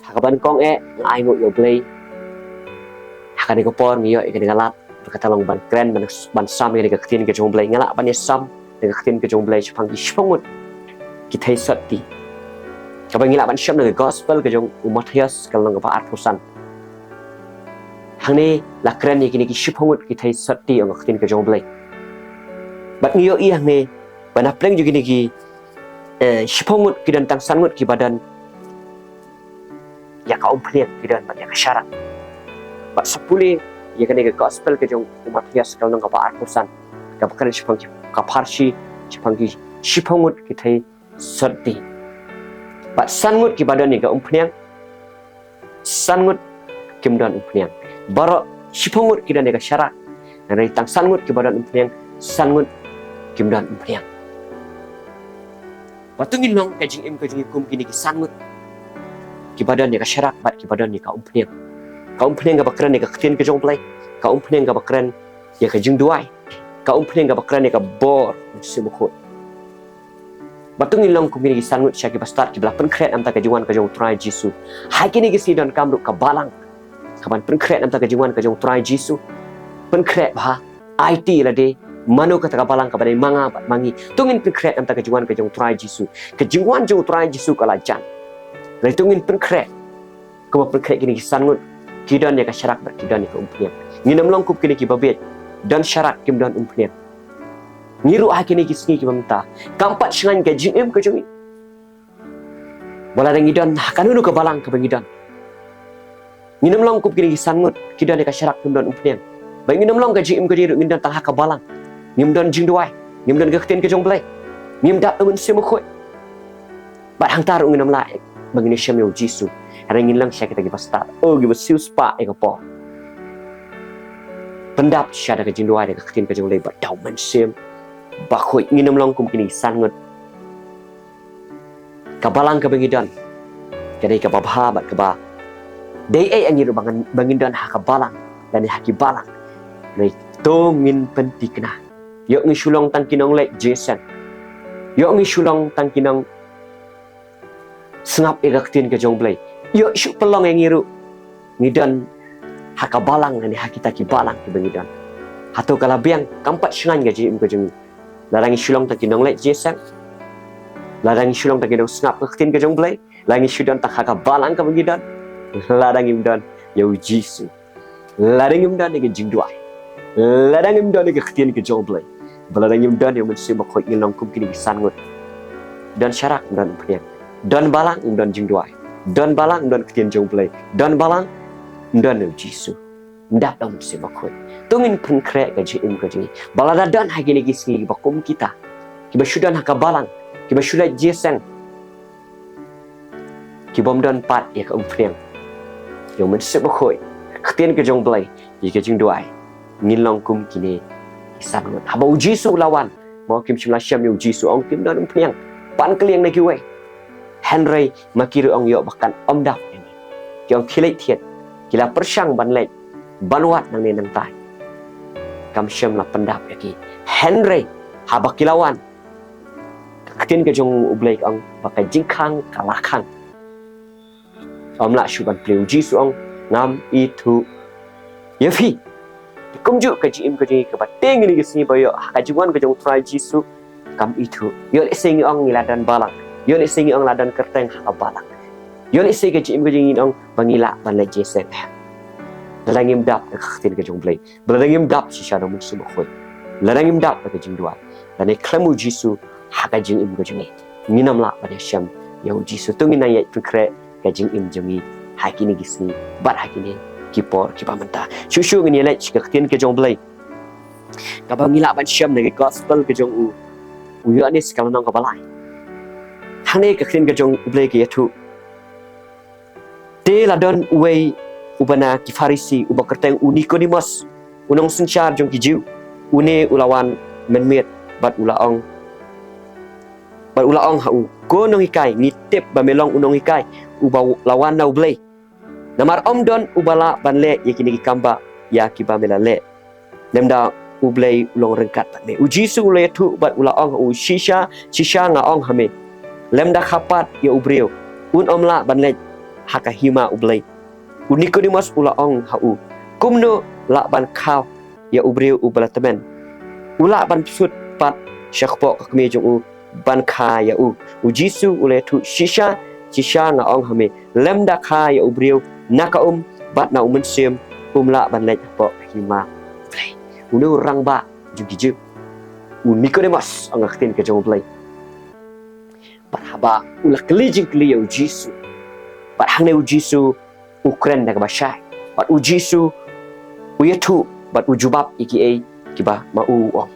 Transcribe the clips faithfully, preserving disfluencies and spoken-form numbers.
Ha kaba nyngkong eh, nga ai nguh ïa U Blei. Ha kane ka por ngi ïoh ïa kane ka lad ba kata long ban kren, ban, ban sam ïa kane ka ktien ka jong U Blei. Nga lah ban ïa sam ïa ka ktien ka jong U Blei shaphang ki shiphew ngut ki thei sotti. Kaba ngi lah ban shem na ka gospel ka jong u Mathaios ka lynnong kaba arphew san. Hangne la kren ïa kine ki shiphew ngut ki thei sotti, ong ka ktien ka jong U Blei. Bad ngi ïohi hangne ba na pdeng jong kine ki, eh, shiphew ngut ki don tang san ngut kiba don ïa ka umphniang, ki don bad ïa ka sharak. Bad sa pule ïa kane ka gospel ka jong u Mathaios ka lynnong kaba arphew san, kaba kren shaphang ki, ka pharshi shaphang ki shiphew ngut ki thei sotti. Bad san ngut kiba don ïa ka umphniang, san ngut kim don umphniang. Baroh shiphew ngut ki don ïa ka sharak. Hynrei tang san ngut kiba don umphniang, san ngut kim don umphniang. Bad to ngin long ka jingim ka jong ngi kum kine ki san ngut kiba don ïa ka sharak bad kiba don ïa ka umphniang. Ka umphniang kaba kren ïa ka ktien ka jong U Blei. Ka umphniang kaba kren ïa ka jingduwai. Ka umphniang kaba kren ïa ka bor Mynsiem Bakhuid. Bad to ngin long kum kine ki san ngut sha kiba stad kiba la pynkhreh na ka bynta ka jingwan ka jong U Trai Jisu. Ha kine ki sngi donkam ruh ka balang kaban pynkhreh na ka bynta ka jingwan ka jong U Trai Jisu. Pynkhreh bha, aiti lade, mano kata ka balang kaba dei ma nga bad ma ngi. To ngin pynkhreh na ka bynta ka jingwan ka jong U Trai Jisu. Ka jingwan jong U Trai Jisu ka la jan. Hynrei to ngin pynkhreh kumba pynkhreh kine ki san ngut, ki don ïa ka sharak bad ki don ïa ka umphniang. Ngin ym long kum kine kiba bieit, don sharak kim don umphniang. Ngi ruh ha kine ki sngi kiba mynta, kam pat shngaiñ ka jingim ka jong ngi ba lada ngi don ha kano kano ka balang kaba ngi don, ngin ym long kum kine ki san ngut ki don ïa ka sharak kim don umphniang. Bad ngin ym long ka jingim ka jong ngi ruh ngin don tang ha ka balang. Ngim don jingduwai, ngim don ka ktien ka jong U Blei, ngim dap da U Mynsiem Bakhuid. Bad hangta ruh ngin ym lah ba ngin ïashem ïa U Jisu. Hynrei ngin long sha kita kiba stad, oh, kiba siewspah ïa ka por. Pyndap shisha da ka jingduwai, da ka ktien ka jong U Blei bad da U Mynsiem Bakhuid. Ngin ym long kum kine ki san ngut. Ka balang kaba ngi don ka dei kaba bha bad kaba dei ei ei ngi ruh ba ngin, ba ngin don ha ka balang lane ha ki balang. Hynrei to ngin pynthikna. Ïoh ngi shu long tang ki nongleit jingïaseng. Ïoh ngi shu long tang ki nongsngap ïa ka ktien ka jong U Blei. Ïoh shu pynlong ïa ngi ruh ngi don ha ka balang lane ha kita ki balang kiba ngi don. Hato ka la biang? Kam pat shngaiñ ka jingim ka jong ngi. Lada ngi shu long tang ki nongleit jingïaseng, lada ngi shu long tang ki nongsngap ka ktien ka jong U Blei, lada ngi shu don tang ha ka balang kaba ngi don, lada ngim don ïa U Jisu, lada ngim don ïa ka jingduwai, lada ngim don ïa ka ktien ka jong U Blei, bad lada ngim don ïa U Mynsiem Bakhuid, ngin long kum kine ki san ngut. Don sharak, ym don umphniang. Don balang, ym don jingduwai. Don balang, ym don ktien jong U Blei. Don balang, ym don ïa U Jisu. Ym dap da U Mynsiem Bakhuid. To ngin pynkhreh ka jingim ka jong ngi ba lada don ha kine ki sngi kiba kum kita, kiba shu don ha ka balang, kiba shu leit jingïaseng, ki bym don pat ïa ka umphniang, ïa U Mynsiem Bakhuid, ka ktien ka jong U Blei, ïa ka jingduwai, ngin long kum kine ki san ngut. Haba U Jisu u la wan, ma kim shym la shem ïa U Jisu, ong kim don umphniang, pan kylliang na kiwei. Hynrei ma ki ruh ong ïoh ba kan ym dap ïa ngi. Ki ong khie leit thied, ki la pyrshang ban leit ban wad nangne nangtai, kam shym la pyndap ïa ki. Hynrei haba ki la wan, ka ktien ka jong U Blei ka ong ba ka jingkhang ka la khang. Ym lah shuh ban plie. U Jisu ong, ngam ithuh ïa phi. Kumjuh ka jingim ka jong ngi kaba te ngin ïa ka sngi ba ïoh ha ka jingwan ka jong U Trai Jisu, kam ithuh. Ïoh lehse ngi ong ngi la don balang, ïoh lehse ngi ong la don kyrteng ha ka balang, ïoh lehse ka jingim ka jong ngi ong ba ngi lah ban leit jingïaseng. Lada ngim dap da ka ktien ka jong U Blei, ba lada ngim dap shisha da U Mynsiem Bakhuid, lada ngim dap da ka jingduwai, lane khlem U Jisu ha ka jingim ka jong ngi, ngin ym lah ban ïashem ïa U Jisu. To ngin nang ïaid pynkhreh ka jingim jong ngi ha kine ki sngi bad ha kine ki por kiba mynta. Shuh shuh ngin ïaleit sha ka ktien ka jong U Blei, kaba ngi lah ban shem na ka gospel ka jong u, u Ïoannis ka lynnong kaba lai. Hangne ka ktien ka jong U Blei ka ïathuh, te la don uwei uba na ki Pharisi, uba kyrteng u Nikodimos, u nongsynshar jong ki Jiw. Une u la wan mynmiet bad u la ong, bad u la ong ha u, ko Nonghikai, ngi tip ba me long u nonghikai uba la wan na U Blei. Namar ym don uba lah ban leh ïa kine ki kam ba ïa kiba me la leh, lymda U Blei u long ryngkat bad me. U Jisu u la ïathuh bad u la ong ha u, shisha shisha nga ong ha me, lymda kha pat ïa u briew, un ym lah ban leit ha ka hima U Blei. U Nikodemus u la ong ha u, kumno lah ban kha ïa u briew uba la tymmen? U lah ban psut pat sha kpoh ka kmie jong u ban kha ïa u. U Jisu u la ïathuh, shisha shisha nga ong ha me, lymda kha ïa u briew na ka um bad na u mynsiem, um lah ban leit hapoh ka hima U Blei. Une u rangbah jong ki Jiw, u Nikodemus, ong ka ktien ka jong U Blei. Bad haba u la kylli jingkylli ïa u Jisu, bad hangne u Jisu u kren da kaba shai. Bad u Jisu u ïathuh bad u jubab ïa kiei kiba ma u ong.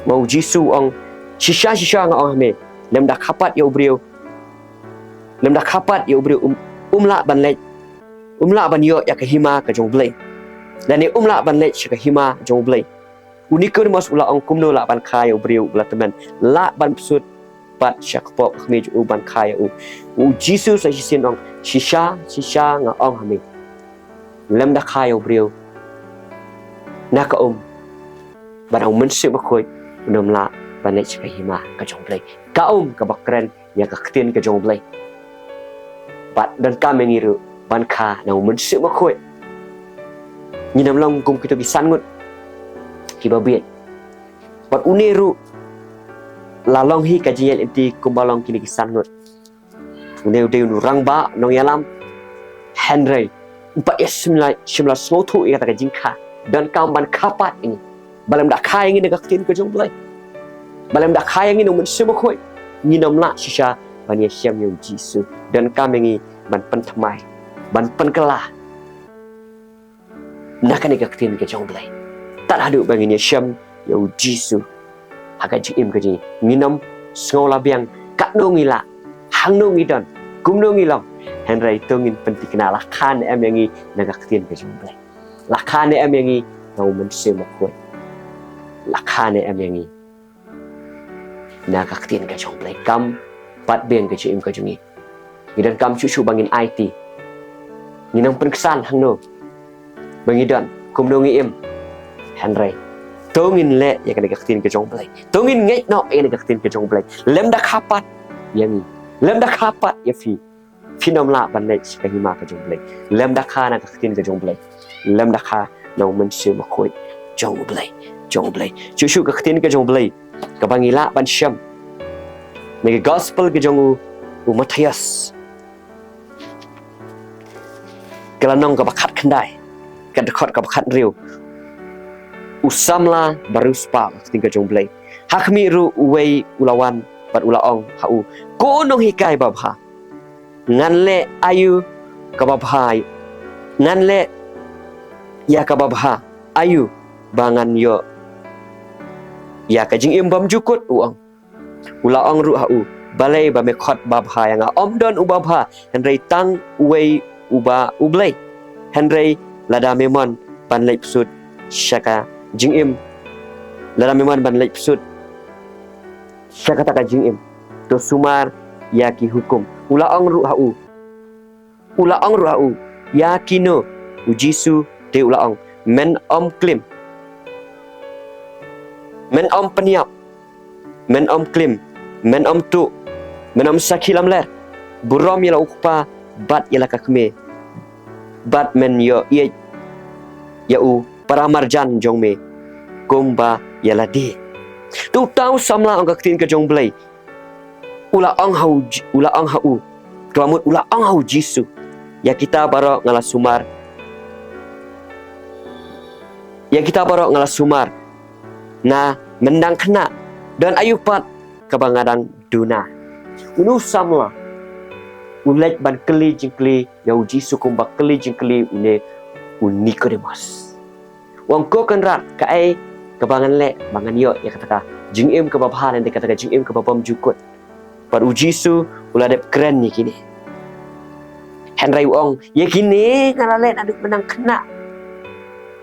Ma u Jisu u ong, shisha shisha nga ong ha me, lymda kha pat ïa u briew, lymda kha pat ïa u briew, um, um lah ban leit, um lah ban ïoh ïa ka hima ka jong U Blei. Lane um lah ban leit sha ka hima jong U Blei. U Nikodemus u la ong, kumno lah ban kha ïa u briew uba la tymmen? Lah ban psut pat sha kpoh ka kmie jong u ban kha ïa u. U Jisu sa shisien ong, shisha shisha nga ong ha me, lymda kha ïa u briew na ka um bad na u mynsiem bakhuid, um lah ban leit sha ka hima ka jong U Blei. Ka um kaba kren ïa ka ktien ka jong U Blei. Bad donkam ïa ngi ruh ban kha na u mynsiem bakhuid. Ngin ym long kum kito ki san ngut kiba bieit. Bad une ruh la long hi ka jingïaid lynti kumba long kine ki san ngut. Une u dei u rangbah nongïalam. Hynrei um pat ïa shim la, shim la sngewthuh ïa kata ka jingkha. Donkam ban kha pat ïa ngi. Ba lymda kha ïa ngi na ka ktien ka jong U Blei, ba lymda kha ïa ngi na u mynsiem bakhuid, ngin ym lah shisha ban ïashem ïa u Jisu. Donkam ïa ngi ban pynthymmai, ban pynkylla na kane ka ktien ka jong U Blei. Tad haduh ba ngin ïashem ïa u Jisu ha ka jingim ka jong ngi. Ngin ym sngew la biang katno ngi lah, hangno ngi don, kumno ngi long. Hynrei to ngin pynthikna, la kha ne em ïa ngi na ka ktien ka jong U Blei. La kha ne em ïa ngi na u mynsiem bakhuid. La kha ne em ïa ngi na ka ktien ka jong U Blei. Kam pat biang ka jingim ka jong ngi. Ngi donkam shuh shuh ba ngin aiti. Ngin ym pynksan hangno ba ngi don, kumno ngi im. Hynrei to ngin leh ïa kane ka ktien ka jong U Blei. To ngin ngeit noh ïa kane ka ktien ka jong U Blei. Lymda kha pat ïa ngi, lymda kha pat ïa phi, phin ym lah ban leit sha ka hima ka jong U Blei. Lymda kha na ka ktien ka jong U Blei. Lymda kha na u mynsiem bakhuid jong U Blei, jong U Blei. Shuh shuh ka ktien ka jong U Blei kaba ngi lah ban shem na ka gospel ka jong u, u Mathaios, ka lynnong kaba khatkhyndai, ka dkhot kaba khathynriew. U samla ba riewspah, ka ktien ka jong U Blei. Ha khmih ruh uwei u la wan bad u la ong ha u, ko nonghikai babha, ngan leh aïu kaba bha, ngan leh ïa kaba bha aïu ba ngan ïoh ïa ka jingim bymjukut, u ong. U la ong ruh ha u, balei ba me khot babha ïa nga? Ym don uba bha, hynrei tang uwei, uba U Blei. Hynrei lada me mon ban leit psut sha ka jingim, lada me mon ban leit psut sha kata ka jingim, to sumar ïa ki hukum. U la ong ruh ha u, u la ong ruh ha u, ïa kino? U Jisu te u la ong, men ym klim, men ym pynïap, men ym klim, men ym tuh, men ym sakhi lamler. Burom ïa la u kpa bad ïa la ka kmie, bad men ïoh ïeit ïa u paramarjan jong me kumba ïa lade. To uta u samla, ong ka ktien ka jong U Blei, u la ong ha u, u la ong ha u, kaba mut u la ong ha u Jisu, ïa kita baroh nga la sumar, ïa kita baroh nga la sumar na mynta khynnah, don aïu pat kaba nga dang duna? Une u samla u leit ban kylli jingkylli ïa u Jisu kumba kylli jingkylli une u Nikodemus. U ong, ko Kynrad, kaei kaba ngan leh ba ngan ïoh ïa kata ka jingim kaba bha lane kata ka jingim kaba bymjukut? Bad u Jisu u la dep kren ïa kine. Hynrei u ong, ïa kine nga la leh naduh mynta khynnah.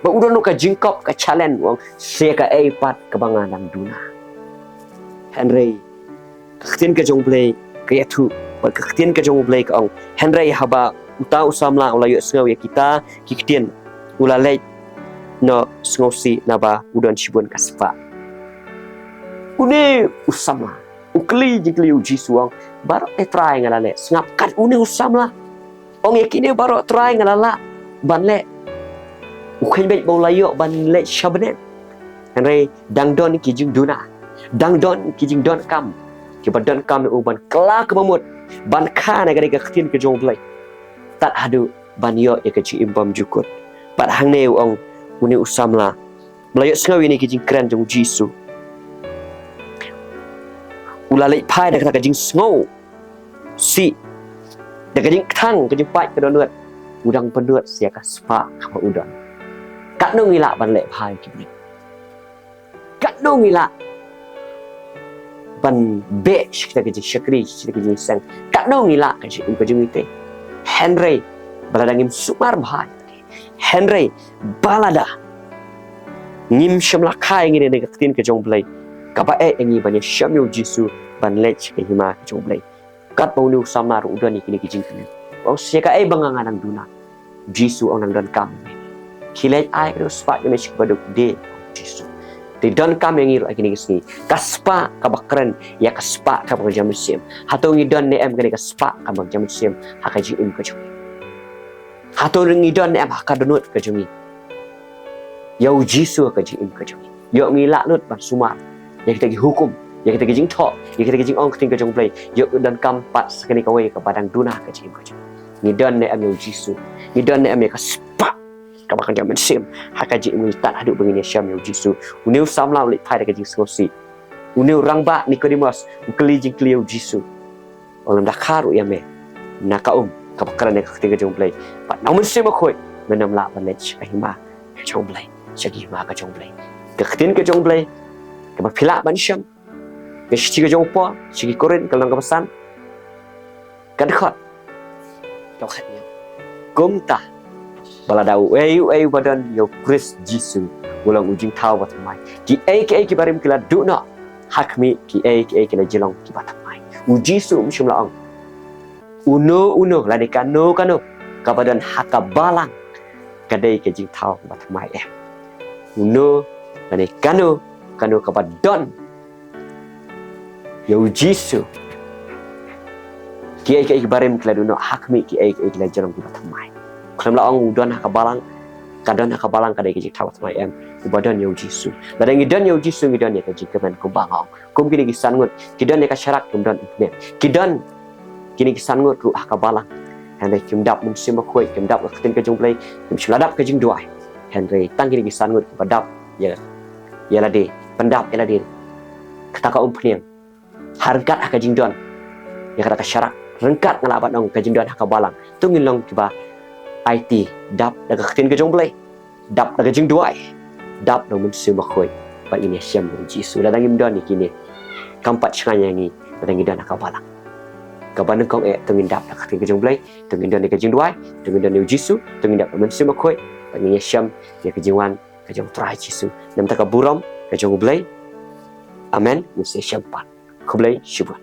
Bad u don ruh ka jingkop, ka challenge, u ong, sa kaei pat kaba nga dang duna? Hynrei ka ktien ka jong U Blei ka ïathuh, bad ka ktien ka jong U Blei ka ong, hynrei haba uta u samla u la ïohsngew ïa kita ki ktien, u la leit noh sngewsih naba u don shibun ka spah. Une u samla u kylli jingkylli ïa u Jisu, u ong, baroh te Trai nga la leh. Sngap, kat une u samla Ong ïa kine baroh Trai nga la lah ban leh. U kheiñ beit ba u la ïoh ban leit sha bneng. Hynrei dang don ki jingduna, dang don ki jingdonkam kiba donkam ïa u ban kylla ka bamut, ban kha na ka dei ka ktien ka jong U Blei. Tad haduh ban ïoh ïa ka jingim bymjukut. Bad hangne u ong une u samla ba la ïohsngew ïa kine ki jingkren jong U Jisu, u la leit phai da kata ka jingsngewsih, da ka jingkthang, ka jingpait ka dohnud. U dang pynnud sa ïa ka spah kaba u don. Katno ngi lah ban leh bha ïa ki briew? Katno ngi lah ban beh sha kita ki jingshakri, sha kita ki jingseng? Katno ngi lah ka jingim ka jong ngi te? Hynrei ba lada ngim sumar bha ïa ki, hynrei ba lada ngim shym la kha ïa ngi da ka ktien ka jong U Blei kaba eh ïa ngi ban ïashem ïa U Jisu, ban leit sha ka hima ka jong U Blei. Katba une u samla ruh u don ïa kine ki jingkylli, u ong, shisha kaei ba nga, nga dang duna? U Jisu u ong, dang donkam ïa me. Khie leit ai ka dei u spah jong me sha ki baduk de, u Jisu. Te donkam ïa ngi ruh ha kine ki sngi ka spah kaba kren ïa ka spah kaba kynja mynsiem. Hato ngi don ne em kane ka spah kaba kynja mynsiem ha ka jingim ka jong ngi? Hato ngi don ne em ha ka dohnud ka jong ngi ïa U Jisu ha ka jingim ka jong ngi? Ïoh ngi lah lut ban sumar ïa kita ki hukum, ïa kita ki jingthoh, ïa kita ki jingong ktien ka jong U Blei? Ïoh ngi donkam pat sa kane kawei kaba dang duna ha ka jingim ka jong ngi? Ngi don ne em ïa U Jisu? Ngi don ne em ïa ka spah kaba kynja mynsiem ha ka jingim ka jong ngi tad haduh ba ngin ïashem ïa U Jisu? Une u samla u leit phai da ka jingsngewsih. Une u rangbah Nikodimos u kylli jingkylli ïa U Jisu, u ong, lymda kha ruh ïa me na ka um kaba kren ïa ka ktien ka jong U Blei bad na U Mynsiem Bakhuid, men ym lah ban leit sha ka hima ka jong U Blei, sha ka hima ka jong U Blei. Ka ktien ka jong U Blei kaba phi lah ban shem, ka shithi ka jong u Paul sha ki Korinth ka lynnong kaba san, ka dkhot kaba khathynñiew. Kumta ba lada uei uei uba don ïa U Khrist Jisu u long u jingthaw ba thymmai. Kiei kiei ki barim ki la duh noh, ha khmih, kiei kiei ki la jyllong kiba thymmai. U Jisu um shym la ong uno uno lane kano kano kaba don ha ka balang ka dei ka jingthaw ba thymmai, em. Uno lane kano kano kaba don ïa U Jisu, kiei kiei ki barim ki la duh noh, ha khmih, kiei kiei ki la jyllong kiba thymmai. Khlem la ong u don ha ka balang, ka don ha ka balang ka dei ka jingthaw ba thymmai, em. Uba don ïa U Jisu. Lada ngi don ïa U Jisu ngi don ïa ka jingkmen, kumba nga ong. Kum kine ki san ngut ki don ïa ka sharak, kim don umphniang. Ki don kine ki san ngut ruh ha ka balang, hynrei kim dap Mynsiem Bakhuid, kim dap ka ktien ka jong U Blei, kim shym la dap ka jingduwai. Hynrei tang kine ki san ngut kiba dap ïa, ïa lade, pyndap ïa lade. Kata ka umphniang ha ryngkat ha ka jingdon ïa kata ka sharak. Ryngkat nga lah ban ong ka jingdon ha ka balang. To ngin long kiba aiti, dap da ka ktien ka jong U Blei, dap da ka jingduwai, dap da U Mynsiem Bakhuid, bad ngin ïashem ïa U Jisu. Lada ngim don ïa kine, kam pat shngaiñ ïa ngi lada ngi don ha ka balang. Kaba nyngkong eh, to ngin dap da ka ktien ka jong U Blei, to ngin don ïa ka jingduwai, to ngin don ïa U Jisu, to ngin dap da U Mynsiem Bakhuid, bad ngin ïashem ïa ka jingwan ka jong U Trai Jisu. Na bynta ka burom ka jong U Blei. Amen. Ngin sa ïashem pat. Khublei shibun.